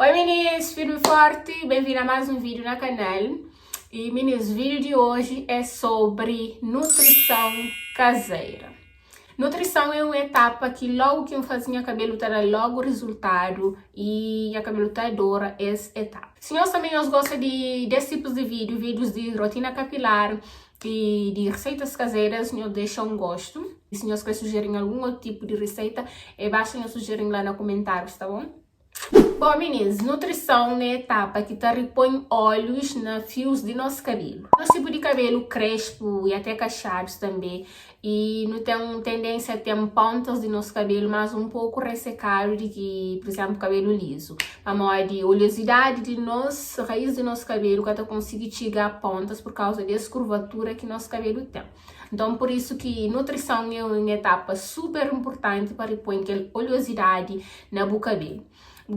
Oi minis, firmi forti, bem-vindo a mais um vídeo na canal. E minis, vídeo de hoje é sobre nutrição caseira. Nutrição é uma etapa que logo que um faz nha cabelo tá dá logo resultado e nha cabelo tá adora essa etapa. Se nós também nós gosta de desse tipos de vídeo, vídeos de rotina capilar e de receitas caseiras, nós deixa um gosto. E se nós quer sugerir algum outro tipo de receita, é basta nós sugerir lá nos comentários, tá bom? Bom, meninas, nutrição é etapa que tá repõe óleos na fios de nosso cabelo. Nosso tipo de cabelo crespo e até cacheados também. E não tem tendência a ter pontas de nosso cabelo mais um pouco ressecado de que, por exemplo, cabelo liso. A de oleosidade de nosso, raiz de nosso cabelo que até consegue chegar pontas por causa dessa curvatura que nosso cabelo tem. Então, por isso que nutrição é uma etapa super importante para repor aquela oleosidade na bo cabelo.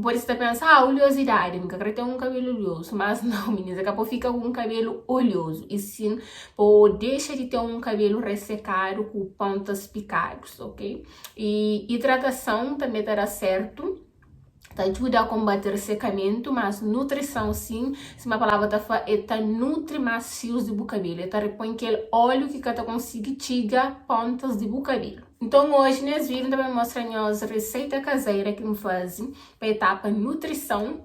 Por isso, você pensa, ah, oleosidade, nunca quero ter um cabelo oleoso. Mas não, meninas, acabou fica com um cabelo oleoso. E sim, pô, deixa de ter um cabelo ressecado com pontas picadas, ok? E hidratação também dará certo. Ta ajuda a combater ressecamento, mas nutrição sim, se uma palavra ta fla, é ta nutri mais fios de bu cabelo, é ta repõe aquele óleo que ka ta consegui txiga pontas de bu cabelo. Então hoje nesse vídeo também mostra nhos receita caseira que m faze pa etapa nutrição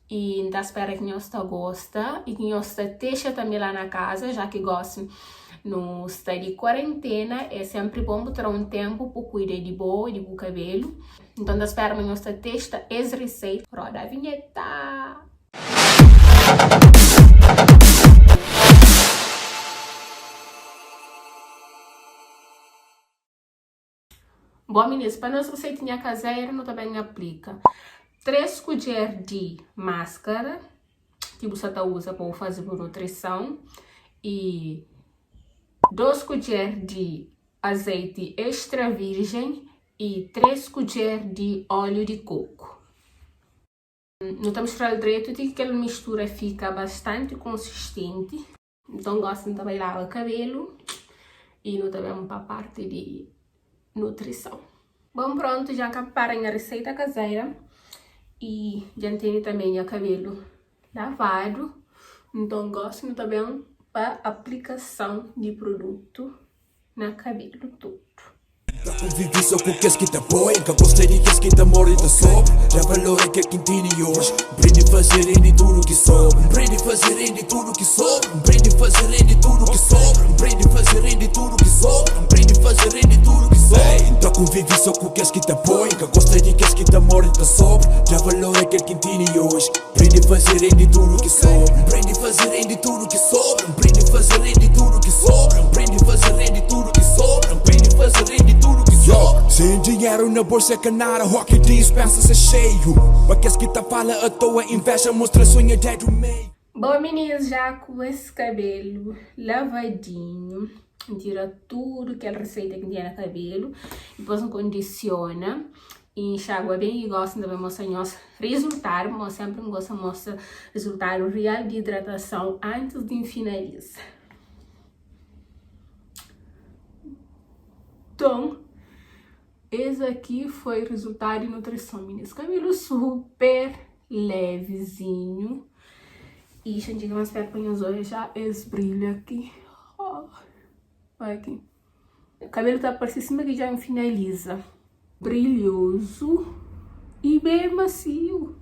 e n ta spera que nhos ta gosta e que nhos ta texa também lá na casa, já que gosta no sta de quarentena, é sempre bom bu tra um tempo pa cuida de bo e de bu cabelo. Então ta spera ma nhos ta testa es receita. Roda a vinheta! Bom meninas, pa nos receitinha caseira nu ta ben aplika 3 kudjer di máscara ki bu sa ta uza pa bu faze bu nutrição e 2 kudjer di azeite extra virgem e 3 kudjer di óliu di koku. Nu ta mistura-l dretu ti ki kel mistura fika bastanti konsistenti. Nton gosi nu ta bai laba kabelu i nu ta ben pa parti di nutrison. Bon prontu, dja N ka pripara nha riseita kazeira i dja N tene tanbe nha kabelu lavadu. Nton gosi nu ta ben pa aplikason di produtu. na kabelu tudu. Ta konvivi so ku kes ki ta poi Ka gosta di kes ki ta morre ta sobra Da valor a kel ki N tene oji N prende faze rende tudu ki sobra N prende faze rende tudu ki sobra N prende faze rende tudu ki sobra N prende faze rende tudu ki sobra N prende faze rende tudu ki sobra N ta konvivi so ku kes ki ta poi Ka gosta di kes ki ta morre ta sobra Da valor a kel ki N tene oji N prende faze rende tudu ki sobra N prende faze rende tudu ki sobra N prende faze rende tudu ki sobra N prende faze rende tudu ki sobra N prende faze rende tudu ki sobra Sem dinheru na bolsa é ka nada Hoki dispensa sa xeiu Pa kes ki ta fala atoa Inveja mostra so nha dedu meiu. Bom minis já ku es kabelu lavadinhu N tira tudu kel riseita ki N tinha na kabelu dipôs N kondisiona i nxagua ben i gosi N ta ben mostra nhos rizultadu pamodi senpri N gosta mostra rizultadu real di hidratason antis di N finaliza. Nton, es aki foi rizultadu di nutrison minis. Kabelu super levizinhu i xa N txiga más pertu pa nhos odja xa es brilhu aki. Olha aki. Kabelu ta parse sima ki dja N finaliza. Brilhozu i ben masiu.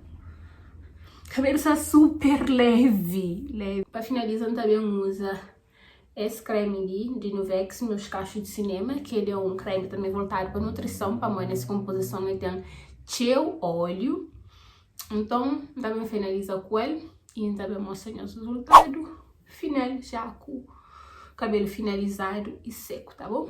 Kabelu sta super levi, levi. Pa finaliza N ta ben uza es kremi li di Nuvex, meus kaxu di sinema, ki el é un kremi tanbe voltadu pa nutrison, pamodi nes konpozison el ten txeu óliu. Nton, N ta ben finaliza ku el i N ta ben mostra nhos rezultadu final ja ku kabelu finalizadu i seku, tá bom?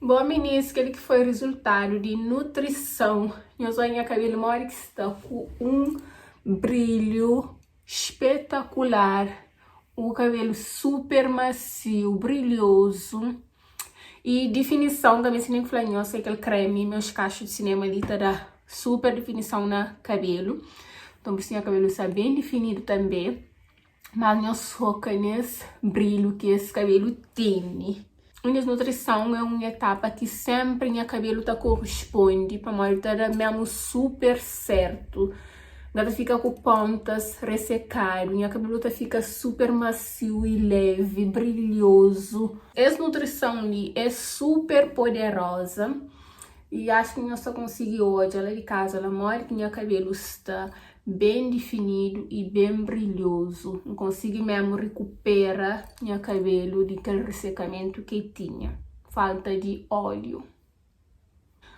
Bom minis, kel ki foi rizultadu di nutrison. Nhos odja nha kabelu modi ki sta ku un brilhu spetakular, un kabelu super masiu, brilhozu i difinison tanbe si nen fla nhos se kel kremi meus kaxu di sinema li ta da super difinison na kabelu. Nton pur isu nha kabelu sta ben difinidu tanbe. Mas nhos foka nes brilhu ki es kabelu tene. Minhas nutrição é un etapa ki sénpri nha kabelu ta korresponde pamodi ta da mésmu super sértu. N ka ta fika ku pontas resekadu, nha kabelu ta fika super masiu i levi, brilhozu. Es nutrison li é super poderoza i acho ki nhos ta konsigi odja la di kaza la modi ki nha kabelu sta ben difinidu i ben brilhozu. N konsigi mésmu rekupera nha kabelu di kel resekamentu ki el tinha, falta di óliu.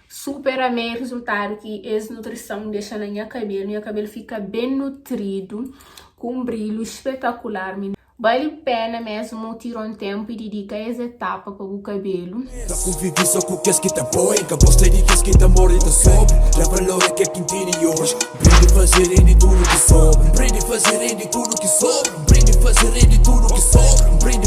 Super amei rezultadu ki es nutrison dexa na nha kabelu. Nha kabelu fika ben nutridu, ku un brilhu spetakular. Bali pena mesmu tira un tempu i didika es etapa pa bu kabelu. Ta konvivi so ku kes ki ta poi Ka gosta di kes ki ta morre ta sobe Da valor a kel ki N tene oji Prende faze rende tudu ki sobra Prende faze rende tudu ki sobra Prende faze rende tudu ki sobra Prende.